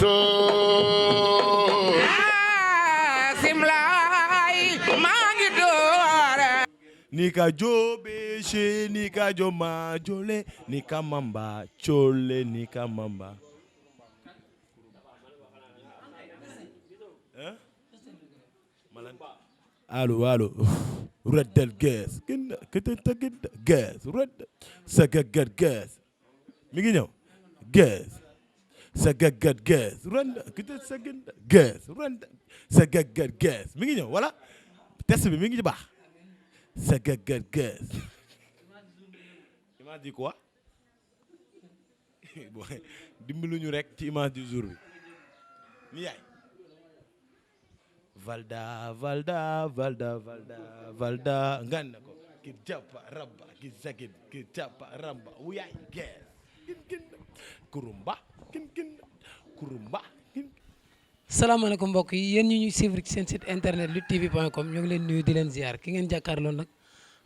to simlay mangi doore nika jobe she nika joma jole nika mamba chole nika mamba allo reddel gas ginda ketenta ginda gas redd sagagat gas mi ngi ñëw gas sagagat gas rend ketent saginda gas rend sagagat gas mi ngi ñëw wala test bi mi ngi ci baax sagagat gas image di quoi dimbaluñu rek ci image du jour bi mi yaay Valda Valda Valda Valda Valda nganda ko ki jàppa rabba ki sagid ki jàppa rabba wuyaay gees kin kurumba kin kurumba kin. salaamaaleykum mbokk yi yéen ñi ñuy suivre ci seen site internet luttetv.com ñoo ngi leen nuyu di leen ziar ki ngeen jàkkaarloo nag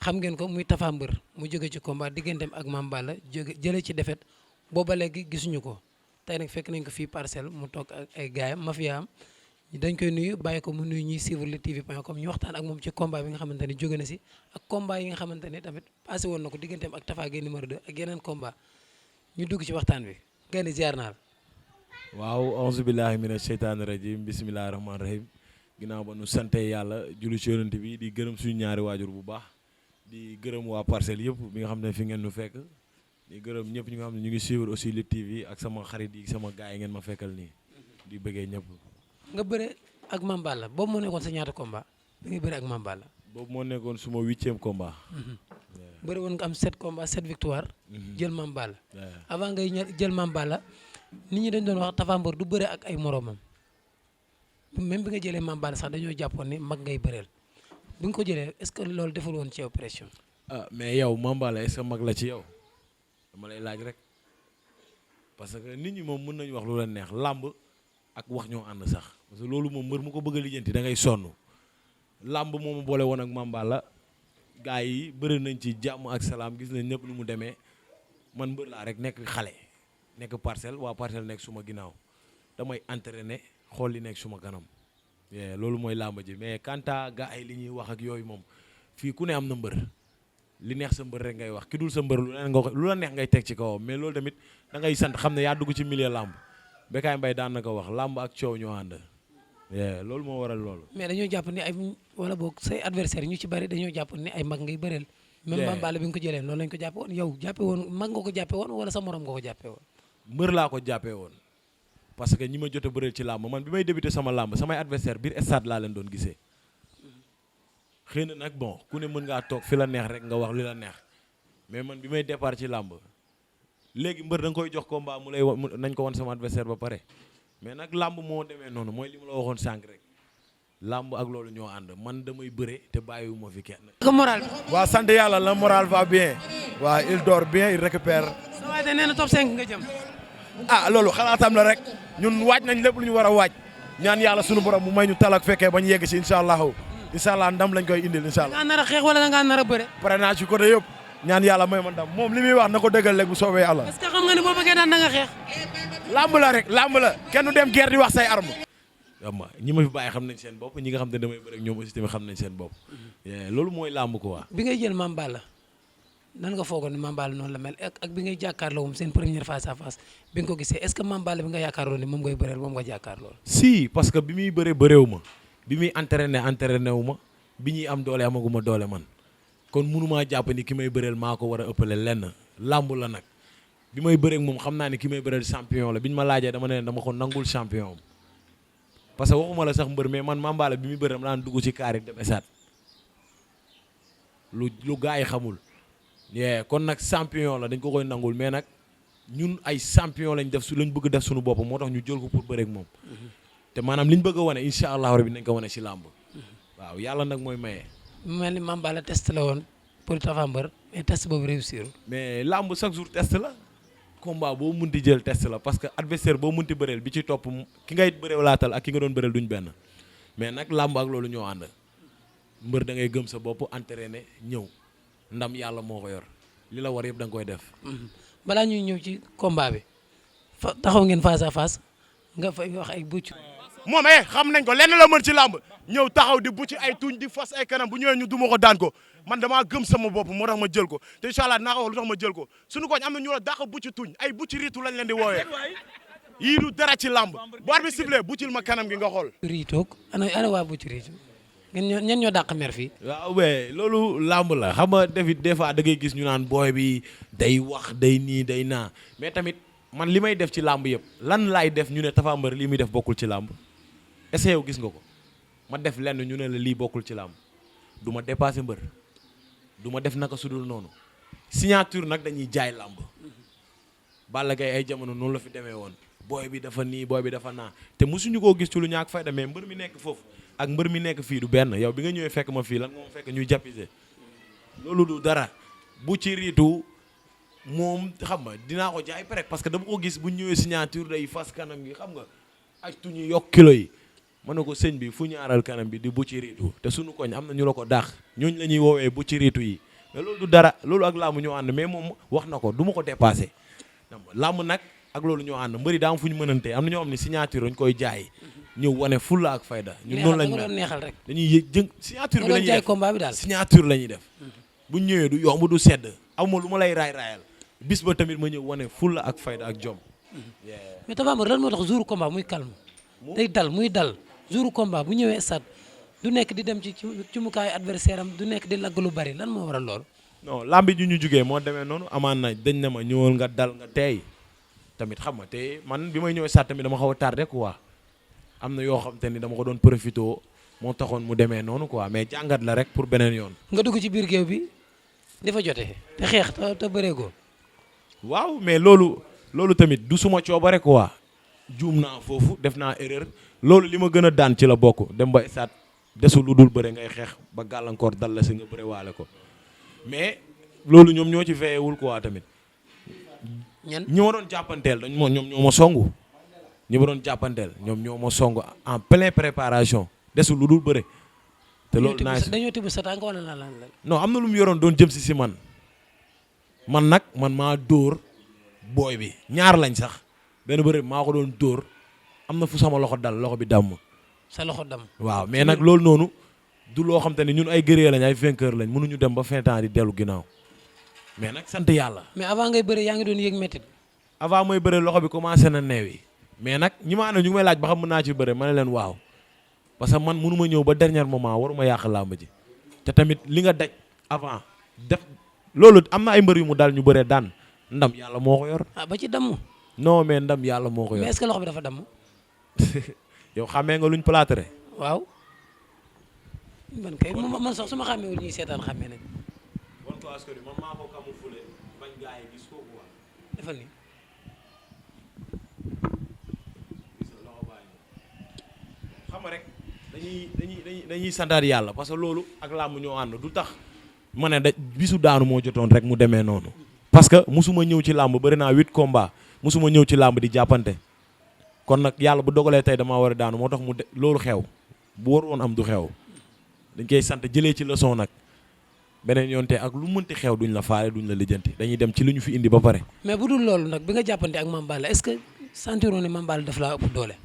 xam ngeen ko muy Tapha Mbeur mu jóge ci combat digganteem ak Mame Balla jëlee ci défaite booba léegi gisuñu ko tey nag fekk nañ ko fii Parcelles mu toog ak ay gaayam mafia am dañ koy nuyu bàyyi ko mu nuyu ñuy suivre luttetv.com ñu waxtaan ak moom ci combat bi nga xamante ne jóge na si ak combat yi nga xamante ne tamit passé woon na ko digganteem ak Tapha Gueye numéro 2 ak yeneen combat ñu dugg ci waxtaan bi ngeen di ziar naa la. waaw auzu billahi mina sheytaani rajim bisimilahi rahmaani rahim ginnaaw ba nu sante yàlla julli ci yonent bi di gërëm suñu ñaari waajur bu baax di gërëm waa Parcelles yëpp bi nga xam ne fi ngeen nu fekk di gërëm ñëpp ñi nga xam ne ñu ngi suivre aussi Lutte TV ak sama xarit yi sama gars yi ngeen ma fekkal nii di bëggee ñëpp. nga bëre ak Mame Balla boobu moo nekkoon sa ñaata combat bi ngay bëre ak Mame Balla. boobu moo nekkoon suma 8e combat. bëri woon nga am 7 combats 7 victoire. jël Mame Balla. avant ngay jël Mame Balla nit ñi dañ doon wax Tapha Mbeur du bëre ak ay moromam même bi nga jëlee Mame Balla sax dañoo jàppoon ni mag ngay bëreel bi nga ko jëlee est-ce que loolu deful woon ci yow pression. ah mais yow Mame Balla est-ce que mag la ci yow dama lay laaj rek parce que nit ñi moom mën nañu wax lu la neex làmb ak wax ñoo ànd sax parce que loolu moom mbër mu ko bëgg a lijjanti da ngay sonn làmb moomu boole woon ak Mame Balla gars yi bëri nañ ci jàmm ak salaam gis nañ ñëpp nu mu demee man mbër laa rek nekk xale nekk Parcelles waa Parcelles nekk suma ginnaaw damay entraîner xool li nekk suma kanam loolu mooy làmb ji mais quant à gars yi li ñuy wax ak yooyu moom fii ku ne am na mbër li neex sa mbër rek ngay wax ki dul sa mbër lu la neex ngay teg ci kawam mais loolu tamit da ngay sant xam ne yaa dugg ci milieu làmb Bécaye Mbaye daan na ko wax làmb ak coow ñoo ànd loolu moo waral loolu. mais dañoo jàpp ni ay wala boog say adversaire ñu ci bari dañoo jàpp ni ay mag ngay bëreel. même Mame Balla bi nga ko jëlee loolu lañ ko jàppe woon yow jàppe woon mag nga ko jàppe woon wala sa morom nga ko jàppe woon. mbër laa ko jàppee woon parce que ñi ma jot a bëreel ci làmb man bi may débuté sama làmb samay adversaire biir stade laa leen doon gisee xëy na nag bon ku ne mën ngaa toog fi la neex rek nga wax li la neex mais man bi may départ ci làmb léegi mbër da nga koy jox combat mu lay nañ ko won sama adversaire ba pare mais nag làmb moo demee noonu mooy li ma la waxoon sànq rek làmb ak loolu ñoo ànd man damay bëre te bàyyiwuma fi kenn. ko moral bi. waa sant yàlla la moral va bien waa il dort bien il récupère. sa waay de nee na top 5 nga jëm. ah loolu xalaatam la rek ñun waaj nañ lépp lu ñu war a waaj ñaan yàlla sunu borom mu may ñu talak fekkee bañ yegg si incha allahu ndam lañ koy indil incha allah. da ngaa nar a xeex wala da ngaa nar a bëre. pare naa ci côté yëpp ñaan yàlla may ma ndam moom li muy wax na ko dëggal léegi bu soobee yàlla. est-ce que xam nga ni boo bëggee daan da nga xeex. lamb la rek lamb la kenn du dem guerre di wax say arme. xam nga ñi ma fi bàyyi xam nañ seen bopp ñi nga xam ne damay bëre ak ñoom aussi tamit xam nañ seen bopp loolu mooy làmb quoi. bi ngay jël Mame Balla nan nga foogoon ni Mame Balla noonu la mel ak bi ngay jàkkaarloo moom seen première face à face bi nga ko gisee est-ce que Mame Balla bi nga yaakaarloo ni moom ngay bëreel moom nga jàkkaarloo. si parce que bi muy bëreewu ma bi muy entraîné wu ma bi ñuy am doole amaguma doole man kon mënumaa jàpp ni ki may bëreel maa ko war a ëppale lenn làmb la nag bi may bëreeg moom xam naa ni ki may bëreel champion la bi ñu ma laajee dama ne dama ko nangul champion parce que waxuma la sax mbër mais man Mame Balla bi muy bëre dama daan dugg ci kaar yi dem esaat lu gaa yi xamul kon nag champion la dañ ko koy nangul mais nag ñun ay champion lañ bëgg def suñu bopp moo tax ñu jël ko pour bëreeg moom te maanaam liñ bëgg a wane incha allah rabi nañ ko wane ci làmb waaw yàlla nag mooy maye. mu mel ni Mame Balla test la woon pour Tapha Mbeur mais test boobu réussir. mais làmb chaque jour test la combat boo munti jël test la parce que adversaire boo munti bëreel bi ci topp ki ngay bëreel laatal ak ki nga doon bëreel duñ benn mais nag làmb ak loolu ñoo ànd mbër da ngay gëm sa bopp entraîné ñëw ndam yàlla moo ko yor li la war yëpp da nga koy def. balaa ñuy ñëw ci combat bi taxaw ngeen face à face nga fay wax ay bucc. moom xam nañ ko lenn la mën ci làmb ñëw taxaw di bucc ay tuñ di fas ay kanam bu ñëwee ñu duma ko daan ko man damaa gëm sama bopp moo tax ma jël ko te incha allah dinaa ko wax lu tax ma jël ko suñu koñ am na ñu la dàq bucc tuñ ay bucc riitu lañ leen di woowee yii du dara ci làmb bu arbitre bi sifflé buccil ma kanam gi nga xool. riitoog ana waa bucc riitu ñen ñoo dàq mer fii. waaw mais loolu làmb la xam nga des fois da ngay gis ñu naan booy bi day wax day nii day naa mais tamit man li may def ci làmb yëpp lan laay def ñu ne Tapha Mbeur lii muy def bokkul ci làmb est-ce que yow gis nga ko ma def lenn ñu ne la lii bokkul ci làmb du ma dépassé mbër du ma def naka sudul noonu signature nag dañuy jaay làmb Balla Gaye ay jamono noonu la fi demee woon booy bi dafa nii booy bi dafa naa te mosuñu koo gis ci lu ñaak fayda mais mbër mi nekk foofu ak mbër mi nekk fii du benn yow bi nga ñëwee fekk ma fii lan moom fekk ñuy jàppise loolu du dara bu ci riitu moom xam nga dinaa ko jaay prek parce que dama ko gis bu ñëwee signature day fas kanam gi xam nga aj tuñu yokk kilo yi mën na ko sëñ bi fu ñaaral kanam bi di bu ci riitu te suñu koñ am na ñu la ko daax ñooñu la ñuy woowee bu ci riitu yi mais loolu du dara loolu ak làmb ñoo ànd mais moom wax na ko du ma ko dépassé làmb nag ak loolu ñoo ànd mbëri daa am fu ñu mënantee am na ñoo xam ne signature dañ koy jaay ñëw wane fulla ak fayda ñun noonu lañ doon neexal rek dañuy yëg jëng signature bi la ñuy jaay def combat bi daal signature la ñuy def bu ñëwee du yomb du sedd amuma lu ma lay raay-raayal bis ba tamit ma ñëw wane fulla ak fayda ak jom mais Tapha Mbeur lan moo tax jour combat muy calme day dal muy dal jour combat bu ñëwee stade du nekk di dem ci mukaayu adversaire am du nekk di lagg lu bari lan moo waral loolu non lambi ju ñu jugee moo demee noonu amaan na dañ na ma ñëwal nga dal nga teey tamit xam nga te man bi may ñëwee stade tamit dama xaw a tardé quoi am na yoo xam te ni dama ko doon profité moo taxoon mu demee noonu quoi mais jàngat la rek pour beneen yoon. nga dugg ci biir géew bi dafa jotee te xeex te bëree ko. waaw mais loolu tamit du suma coobare quoi juum naa foofu def naa erreur loolu li ma gën a daan ci la bokk dem ba stade desul lu dul bëre ngay xeex ba gàllankoor dal la si nga bëre waale ko mais loolu ñoom ñoo ci veillewul quoi tamit. ñi ma doon jàppanteel ñoom ñoo ma songu. ñi ma doon jàppanteel ñoom ñoo ma song en pleine préparation desul lu dul bëre. te loolu naa si dañoo tibb sa tànk wala lan la. non am na lu mu yoroon doon jëm si man nag man maa dóor booy bi ñaar lañ sax benn bëre maa ko doon dóor am na fu sama loxo dal loxo bi damm. sa loxo damm. waaw mais nag loolu noonu du loo xam te ne ñun ay guerrier lañ ay vainqueur lañ mënuñu dem ba fin temps di dellu ginnaaw mais nag sant yàlla. mais avant ngay bëre yaa ngi doon yëg métti. avant mooy bëre loxo bi commencé na neewi mais nag ñi ma ànd ñu ngi may laaj ba xam mën naa ci bëre ma ne leen waaw parce que man mënu ma ñëw ba dernier moment waruma yàq làmb ji te tamit li nga daj avant def loolu am na ay mbër yu mu dal ñu bëree daan ndam yàlla moo ko yor. ah ba ci damm. non mais ndam yàlla moo ko yor. mais est-ce que loxo bi dafa damm. yow xamee nga luñ plâtré. waaw. man kay man sax su ma xàmmee wul ñuy seetaan xàmmee nañ. bon ko askan wi man maa ko camouflé bañ gaa yi gis ko quoi. defal ni. xam nga rek dañuy santaat yàlla parce que loolu ak làmb ñoo ànd du tax ma ne da bisu daanu moo jotoon rek mu demee noonu. parce que musuma ñëw ci làmb bëri naa 8 combats musuma ñëw ci làmb di jàppante kon nag yàlla bu dogalee tey damaa war a daanu moo tax mu loolu xew bu war woon am du xew dañ koy sant jëlee ci leçon nag beneen yoon te ak lu mënti xew duñ la faale duñ la lijjanti dañuy dem ci lu ñu fi indi ba pare. mais bu dul loolu nag bi nga jàppante ak Mame Balla est-ce que sentiroon ne Mame Balla daf laa ëpp doole.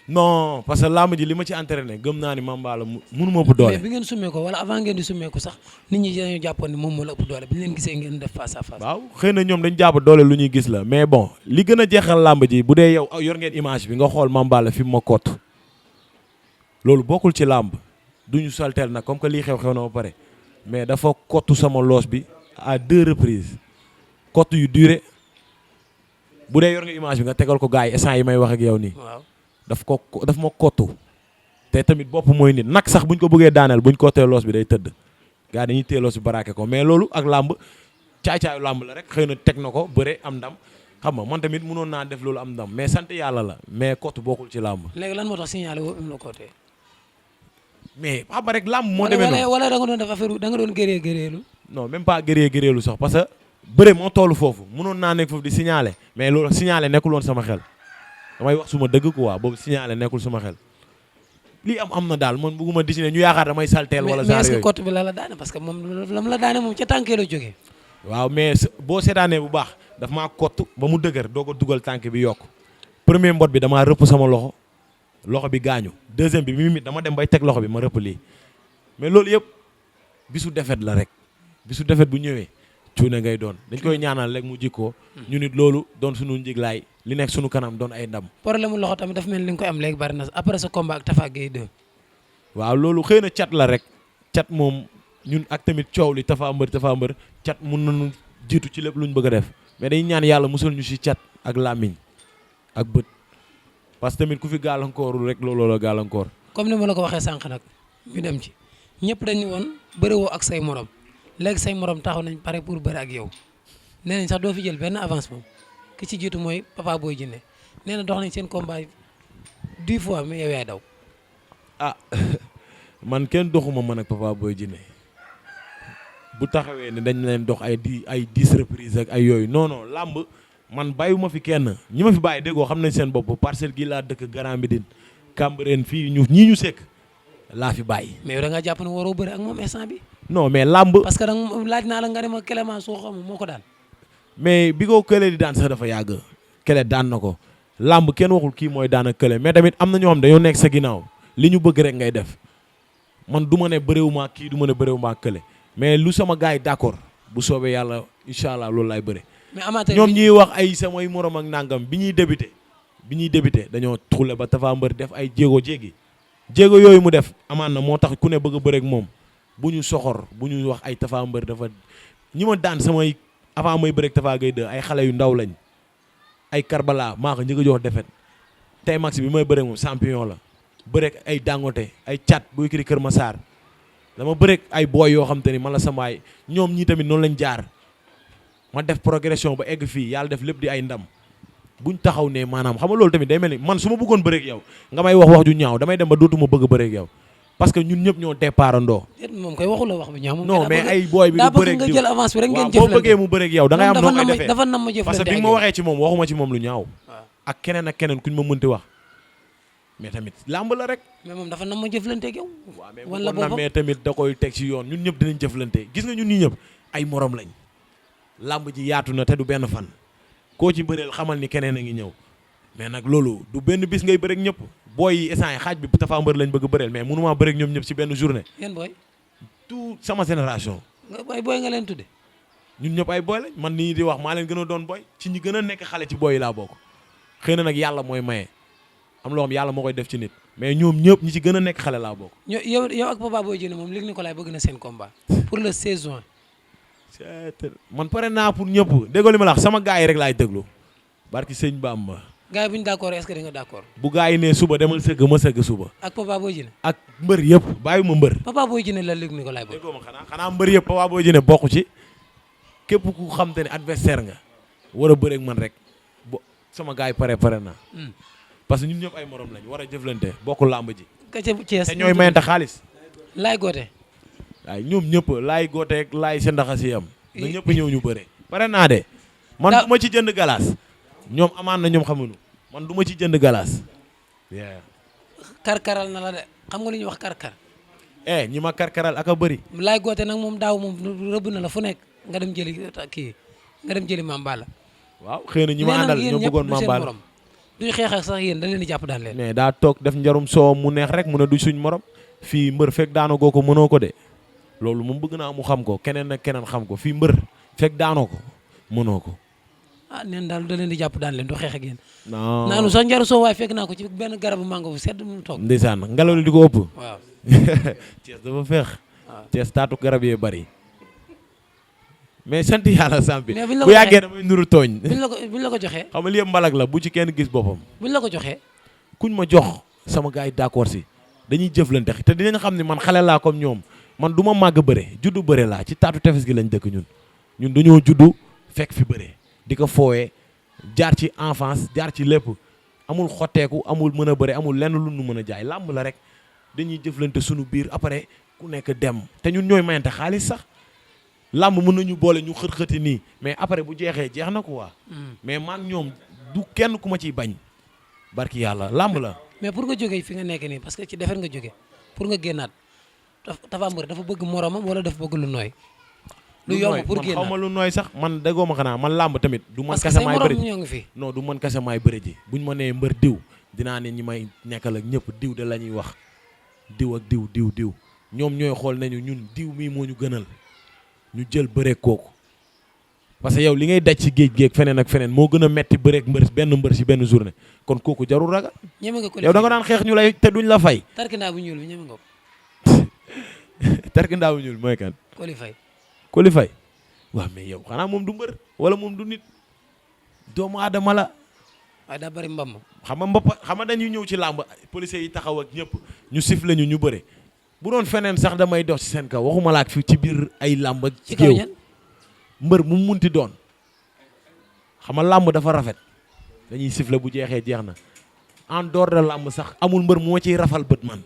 non parce que làmb ji li ma ci entraîné gëm naa ni Mame Balla mënuma ëpp doole. mais bi ngeen summee ko wala avant ngeen di summee ko sax nit ñi dañoo jàppoon ni moom moo la ëpp doole bi ñu leen gisee ngeen def face à face. waaw xëy na ñoom dañ jàpp doole lu ñuy gis la mais bon li gën a jeexal làmb ji bu dee yow yor ngeen image bi nga xool Mame Balla fi mu ma kott loolu bokkul ci làmb duñu salteel nag comme que lii xew na ba pare mais dafa kottu sama loos bi à 2 reprises kott yu duré bu dee yor nga image bi nga tegal ko gars yi instant yi may wax ak yow nii. waaw daf ma kottu te tamit bopp mooy nit nag sax buñ ko bëggee daaneel buñ kottee loos bi day tëdd gars dañuy téye loos bi baraake ko mais loolu ak làmb caay-caayu làmb la rek xëy na teg na ko bëre am ndam xam nga man tamit mënoon naa def loolu am ndam mais sant yàlla la mais kottu bokkul ci làmb. léegi lan moo tax signalé woo im la kottee. mais xam nga rek làmb moo demee noonu wala da nga doon def affaire da nga doon gëree non même pas gëree sax parce que bëre moo toll foofu mënoon naa nekk foofu di signalé mais loolu signalé nekkul woon sama xel damay wax suma dëgg quoi boobu signalé nekkul suma xel lii am na daal man bëgguma dessiné ñu yaakaar damay salteel wala genre yooyu mais est-ce que côté bi la daane parce que moom lam la daane moom ca tànkee la jógee. waaw mais boo seetaanee bu baax daf maa kott ba mu dëgër doo ko dugal tànk bi yokk premier mbot bi damaa rëpp sama loxo bi gaañu deuxième bi mi dama dem bay teg loxo bi ma rëpp lii mais loolu yëpp bisu defet la rek bisu defet bu ñëwee cuune ngay doon dañ koy ñaanal rek mu jikkoo ñu nit loolu doon suñu njiglaay li nekk suñu kanam doon ay ndam. problème mu loxo tamit dafa mel ni li nga koy am léegi bari na après sa combat ak Tafa Gueye 2. waaw loolu xëy na cat la rek cat moom ñun ak tamit coow li Tafa Mbeur cat mun nañu jiitu ci lépp luñ bëgg a def mais dañ ñaan yàlla musal ñu si cat ak làmmiñ ak bët parce que tamit ku fi gàllankoorul rek looloo la gàllankoor. comme ni ma la ko waxee sànq nag ñu dem ci ñëpp dañu woon bëriwoo ak say morom léegi say morom taxaw nañ pare pour bëri ak yow nee nañ sax doo fi jël benn avance moom ki ci jiitu mooy Papa Boy Djiné nee na dox nañ seen combat 10 fois mais yow yaay daw. ah man kenn doxuma man ak Papa Boy Djiné bu taxawee ne dañ leen dox ay 10 reprises ak ay yooyu non non làmb man bàyyiwuma fi kenn ñi ma fi bàyyi déggoo xam nañ seen bopp parcelle gi laa dëkk Grand Médine Cambérène fii ñii ñu sekk laa fi bàyyi. mais yow da nga jàpp ne waroo bëri ak moom instant bi. non mais làmb. parce que danga laaj naa la nga ne ma Clément soo xam moo ko daan. mais bi ko kële di daan sax dafa yàgg kële daan na ko làmb kenn waxul kii mooy daan ak kële mais tamit am na ñoo xam dañoo nekk sa ginnaaw li ñu bëgg rek ngay def man du ma ne bëréewuma kii du ma ne bëréewuma kële mais lu sama gars yi d'accord bu soobee yàlla incha allah loolu laay bëre. mais amateur ñoom ñuy wax ay samay morom ak nangam bi ñuy débuté dañoo xule ba Tapha Mbeur def ay jéego yooyu mu def amaan na moo tax ku ne bëgg a bëre ak moom bu ñu soxor bu ñu wax ay Tapha Mbeur dafa ñi ma daan samay avant may bëre ak Tapha Gueye 2 ay xale yu ndaw lañ ay Karbala maa ko njëkk a jox defet tey max bi may bëre ak moom champion la bëre ak ay Dangote ay Cat bu kiri Kër Massar dama bëre ak ay booy yoo xam te ni man la samaay ñoom ñii tamit noonu lañ jaar ma def progression ba egg fii yàlla def lépp di ay ndam buñ taxaw ne maanaam xam nga loolu tamit day mel ni man su ma bëggoon bëreeg yow nga may wax ju ñaaw damay dem ba dootuma bëgg bëreeg yow parce que ñun ñëpp ñoo départandoo. moom koy waxu la wax bi ñaaw moom non mais ay booy bi du bëreeg nga jël avance bi rek ngeen jëflante boo bëggee mu bëreeg yow da ngay am noo koy defee dafa nam ma jëflante parce que bi nga ma waxee ci moom waxuma ci moom lu ñaaw ak keneen ak keneen kuñ ma mënti wax mais tamit làmb la rek. mais moom dafa nam ma jëflante ak yow. wala boppam mais tamit da koy teg ci yoon ñun ñëpp dinañ jëflante gis nga ñun ñii ñëpp ay morom lañ làmb ji yaatu na te du benn fan koo ci bëreel xamal ni keneen a ngi ñëw mais nag loolu du benn bis ngay bëreeg ñëpp booy yi instant yi xaaj bi Tapha Mbeur lañ bëgg bëreel mais mënumaa bëreeg ñoom ñëpp ci benn journée. yan booy. tout sama génération. ay booy nga leen tudde ñun ñëpp ay booy lañ man nii di wax maa leen gën a doon booy ci ñi gën a nekk xale ci booy yi laa bokk xëy na nag yàlla mooy maye am loo xam yàlla moo koy def ci nit mais ñoom ñëpp ñi ci gën a nekk xale laa bokk. yow ak Papa Boy Djiné moom Luc Nicolaï bëgg na seen combat pour le 16 juin. man pare naa pour ñëpp déggoo li ma la wax sama gars yi rek laay déglu barki sëñ Bamba. gars yi bu ñu d'accord est-ce que di nga d'accord. bu gars yi ne suba demal sëgg ma sëgg suba. ak Papa Boy Djiné. ak mbër yëpp bàyyi ma mbër. Papa Boy Djiné la Luc Nicolaï bëgg. déggoo ma xanaa mbër yëpp Papa Boy Djiné bokk ci képp ku xam te ne adversaire nga war a bëre ak man rek bo sama gars yi pare na. parce que ñun ñëpp ay morom lañ war a jëflante bokk làmb ji. ka ca Thiès te ñooy mayante xaalis. laay goote. waaye ñoom ñëpp laay goote ak laay sa ndaxa si am. na ñëpp ñëw ñu bëre. pare naa de man du ma ci jënd galaas ñoom amaan na ñoom xamuñu man du ma ci jënd galaas. karkaral na la de xam nga lu ñuy wax karkar. ñi ma karkaral ak a bëri. laay goote nag moom daaw moom rëbb na la fu nekk nga dem jëli kii nga dem jëli Mame Balla. waaw xëy na ñi ma àndal ñoo bëggoon Mame Balla duñ xeex ak sax yéen da leen di jàpp daan leen. mais daa toog def njarum soo mu neex rek mu ne du suñ morom fii mbër fekk daanoo goo ko mënoo ko de loolu moom bëgg naa mu xam ko keneen ak keneen xam ko fii mbër fekk daanoo ko mënoo ko. neen daal da leen di jàpp daan leen du xeex ak yéen. non naanu sax njaru soo waaye fekk naa ko ci benn garabu mango bu sedd mu toog. ndeysaan ngelaw li di ko ëpp. waaw. Thiès dafa feex. waaw Thiès taatu garab yee bari. mais sant yàlla sampi bu yàggee damay nuru tooñ. buñ la ko joxee. xam nga li yëpp mbalag la bu ci kenn gis boppam. buñ la ko joxee. kuñ ma jox sama gars yi d'accord si dañuy jëflante te dinañ xam ne man xale laa comme ñoom man du ma màgg bëre juddu bëre laa ci taatu tefes gi lañ dëkk ñun dañoo juddu fekk fi bëre di ko foowee jaar ci enfance jaar ci lépp amul xotteeku amul mën a bëre amul lenn lu nu mën a jaay làmb la rek dañuy jëflante suñu biir après ku nekk dem te ñun ñooy mayante xaalis sax làmb mën nañu boole ñu xët-xëti nii mais après bu jeexee jeex na quoi. mais man ñoom du kenn ku ma ciy bañ barki yàlla làmb la. mais pour nga jógee fi nga nekk nii parce que ci defet nga jóge pour nga génnaat Tapha Mbeur dafa bëgg moromam wala dafa bëgg lu nooy. lu yomb pour génn xaw ma lu nooy sax man déggoo ma xanaa man làmb tamit du man parce que kese say maay morom bëri ñoo ngi fi. non du man kese maay bëri ji buñ ma nee mbër diw dinaa ne ñi may nekkal ak ñëpp diw de la ñuy wax diw ak diw ñoom ñooy xool nañu ñun diw mii moo ñu gënal ñu jël bëreeg kooku parce que yow li ngay daj ci géej géej feneen ak feneen moo gën a metti bëreeg benn mbër ci benn journée kon kooku jarul ragal. ñeme nga ko yow da nga daan xeex ñu lay te duñ la fay. tarkindaa bu ñuul bi ñeme nga ko. tarkindaa bu ñuul mooy kan. Coly Faye. Coly Faye waaw mais yow xanaa moom du mbër wala moom du nit doomu aadama la. waaye daa bëri mbam. xam nga dañuy ñëw ci làmb policiers yi taxaw ak ñëpp ñu sifflé ñu bëre bu doon feneen sax damay dox ci seen kaw waxuma la ak fi ci biir ay làmb ak ci kaw géew ñan mbër mu munti doon xam nga làmb dafa rafet dañuy sifflé bu jeexee jeex na en dehors de làmb sax amul mbër moo ciy rafal bët man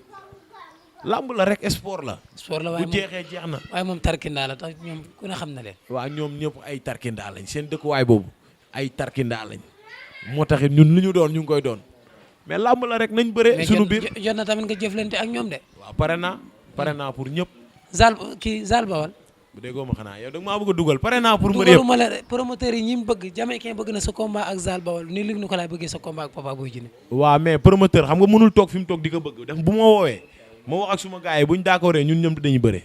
làmb la rek sport la. sport la waaye bu jeexee jeex na. waaye moom tarkindaa la tax ñoom ku ne xam na leen. waaw ñoom ñëpp ay tarkindaa lañ seen dëkkuwaay boobu ay tarkindaa lañ moo taxit ñun li ñu doon ñu ngi koy doon mais làmb la rek nañ bëre suñu biir mais jot na tamit nga jëflante ak ñoom de. waaw pare naa pour ñëpp. Zal Bawal. bu déggoo ma xanaa yow da nga maa bëgg a dugal pare naa pour mbër yëpp dugaluma la promoteur yi ñi mu bëgg Jamaïcain bëgg na sa combat ak Zal Bawal ni Luc Nicolaï bëggee sa combat ak Papa Boy Djiné. waaw mais promoteur xam nga mënul toog fi mu toog di ko bëgg def bu ma woowee ma wax ak suma gars yi buñ d'accord ñun ñëpp dañuy bëre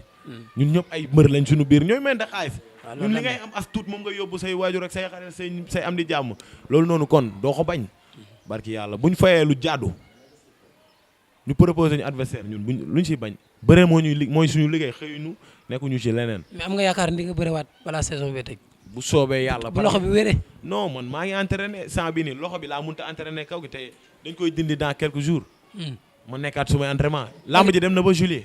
ñun ñëpp ay mbër lañ suñu biir ñooy mel da xaalis ñun li ngay am as tuut moom nga yóbbu say waajur ak say xarit say am di jàmm loolu noonu kon doo ko bañ barki yàlla buñ fayee lu jaadu ñu proposé ñu adversaire ñun luñ siy bañ bëre mooy suñu liggéey xëyuñu nekkuñu ci leneen. mais am nga yaakaar ndi nga bërewaat balaa saison bi tëj. bu soobee yàlla. bu loxo bi wéree. non man maa ngi entraîné sans bi nii loxo bi laa mënut a entraîné kaw gi te dañ koy dindi dans quelques jours. ma nekkaat sumay entraînement. lamb ji dem na ba juillet.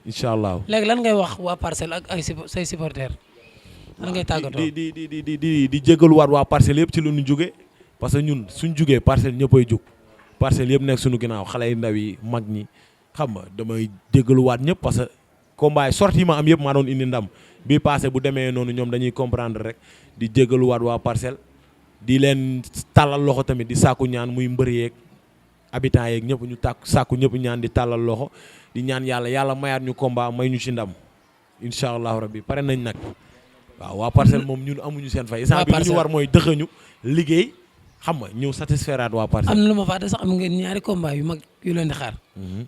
incha allah. léegi lan ngay wax waa Parcelles ak ay say supporters. lan ngay tàggatoo di jégaluwaat waa Parcelles yëpp ci lu ñu jóge parce que ñun suñ jugee Parcelles ñëppay jug Parcelles yëpp nekk suñu ginnaaw xale yu ndaw yi mag ñi xam nga damay jégaluwaat ñëpp parce que combat yi sorti yi ma am yëpp maa doon indi ndam bii passé bu demee noonu ñoom dañuy comprendre rek di jégaluwaat waa Parcelles di leen tàllal loxo tamit di sàkku ñaan muy mbër yeeg habitants yeeg ñëpp ñu sàkku ñëpp ñaan di tàllal loxo di ñaan yàlla mayaat ñu combat may ñu ci ndam incha allahu rabbi pare nañ nag waaw waa Parcelles moom ñun amuñu seen fay. waa bi li ñu war mooy dëxëñu liggéey xam nga ñëw satisfaire waa Parcelles. am na lu ma fàtte sax am ngeen ñaari combat yu mag yu leen di xaar.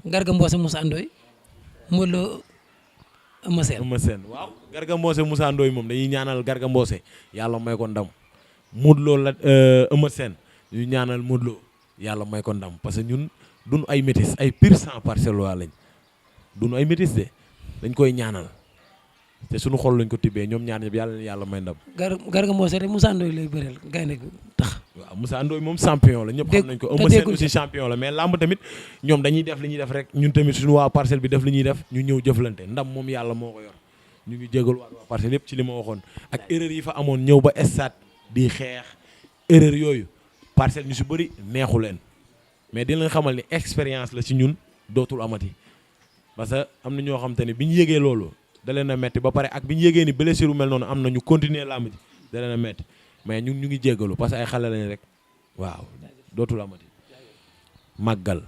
Garga Mbossé Moussa Ndoye Modou Lo Eumeu Sène waaw Garga Mbossé Moussa Ndoye moom dañuy ñaanal Garga Mbossé yàlla may ko ndam Modou Lo la Eumeu Sène ñu ñaanal Modou Lo yàlla may ko ndam parce que ñun duñu ay métis ay pur sang Parcelles waa lañ duñu ay métis de dañ koy ñaanal te suñu xol lañ ko tibbee ñoom ñaar ñëpp yàlla may ndam. Garga Mbossé rek Moussa Ndoye lay bëreel gaynde gu tax. waaw Moussa Ndoye moom champion la ñëpp xam nañ ko Eumeu Sène aussi champion la mais lamb tamit ñoom dañuy def li ñuy def rek ñun tamit suñu waa Parcelles bi def li ñuy def ñu ñëw jëflante ndam moom yàlla moo ko yor ñu ngi jégal waa Parcelles yëpp ci li ma waxoon ak erreur yi fa amoon ñëw ba stade di xeex erreur yooyu Parcelles ñu si bëri neexu leen mais di leen xamal ni expérience la ci ñun dootul amati parce que am na ñoo xam te ne bi ñu yégee loolu da leen a metti ba pare ak bi ñu yégee ni blessure mel noonu am na ñu continuer lamb ji da leen a metti mais ñun ñu ngi jéggalu parce que ay xale lañ rek waaw dootul amati màggal